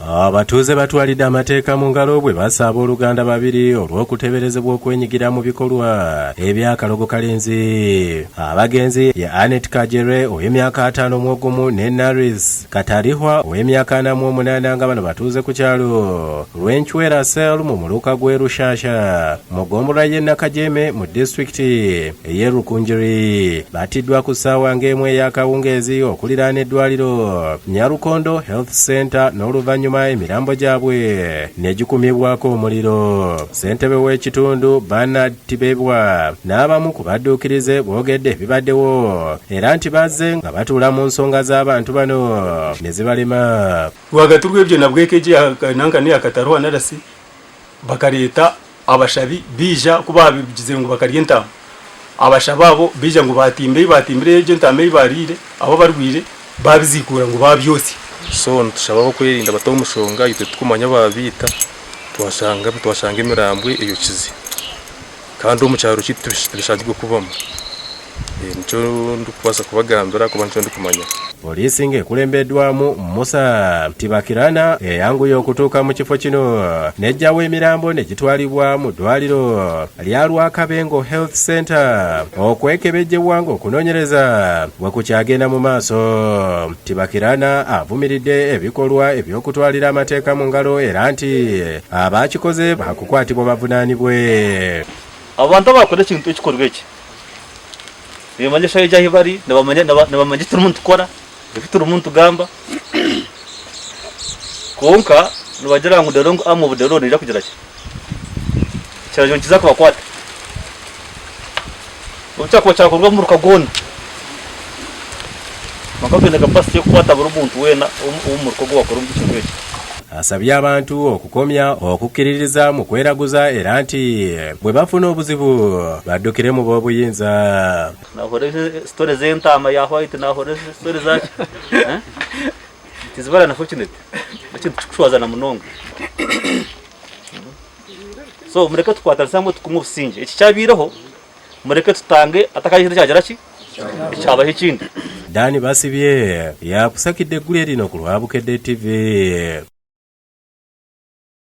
Abatuuze batwalidde amateeka mu ngalo bwe bassa abooluganda babiri olw'okuteeberezebwa okwenyigira mu bikolwa eby'akalogo kalenzi. Abagenzi ye Annet Kajere ow'emyaka 51 ne Naris Katarihwa ow'emyaka 48 nga bano batuuze ku kyalo Lwenchwera Cell mu muluka gw'e Rushasha mu ggombolola y'e Nakajeme mu disitulikiti ey'e Rukungiri. Battiddwa ku ssaawa ng'emu ey'akawungeezi okuliraana eddwaliro Nyarukondo Health Center n'oluvannyuma emirambo gyabwe ne gikumibwako omuliro. Ssentebe w'ekitundu Bernard Tibebwa n'abamu ku badduukirize boogedde ebibaddewo era nti bazze nga batuula mu nsonga z'abantu bano ne zibalema. Rwagati rw'ebyo nabwo eka egyo ya nanka n'eya Kataruha Narasi bakareeta abashabi baija ku baabigizire ngu bakarya entaama, abashabi abo baija ngu baatimba ei baatimbire egyo entaama ei baariire, abo abarwaire baabiziikuura ngu baabyotsya. So nitushaba ab'okwerinda bata omu nshonga itwe titukumanya abaabiita twashanga twashanga emirambwe eyokize kandi omu kyaro kyaitu tibishangirwe kubamu. Nikyo ndikubaasa kubagambira ahakuba nikyo ndikumanya. Poliisi ng'ekulembeddwamu Musa Tibakirana eyanguye okutuuka mu kifo kino n'eggyawo emirambo ne gitwalibwa mu ddwaaliro lya Lwakabengo Health Centre okwekebejjebwa ng'okunoonyereza bwe kukyagenda mu maaso. Tibakirana avumiridde ebikolwa eby'okutwalira amateeka mu ngalo era nti abaakikoze baakukwatibwa bavunaanibwe. Abantu abaakora ekintu ekikorwa eki nibamanya eshaaha egi ahu bari, nibamanya nibamanya eki turimu nitukora, ebi turimu nitugamba. Kwonka nibagira ngu the long arm of the law neija kugira ki? Ekiragiro nikiza kubakwata. N'obu kyakuba kyakorwa omuruka gwona, kwonka twine capacity y'okukwata buri muntu weena ow'omu muruka ogu owakora ekintu eki. Asabye abantu okukomya okukkiririza mu kweraguza era nti bwe bafuna obuzibu baddukire mu b'obuyinza. Nahurira story z'entaama ya white, nahurira story zaki eh? It is very unfortunate. Ekintu kikushwazana munonga. So mureke tukwatanise hamwe tukume obusingye. Eki kyabaireho mureke tutange atakagira ekintu ekyagira ki? Ekyabaho ekindi. Dan Basibye yaakusakidde eggulire lino ku lwa Bukedde TV.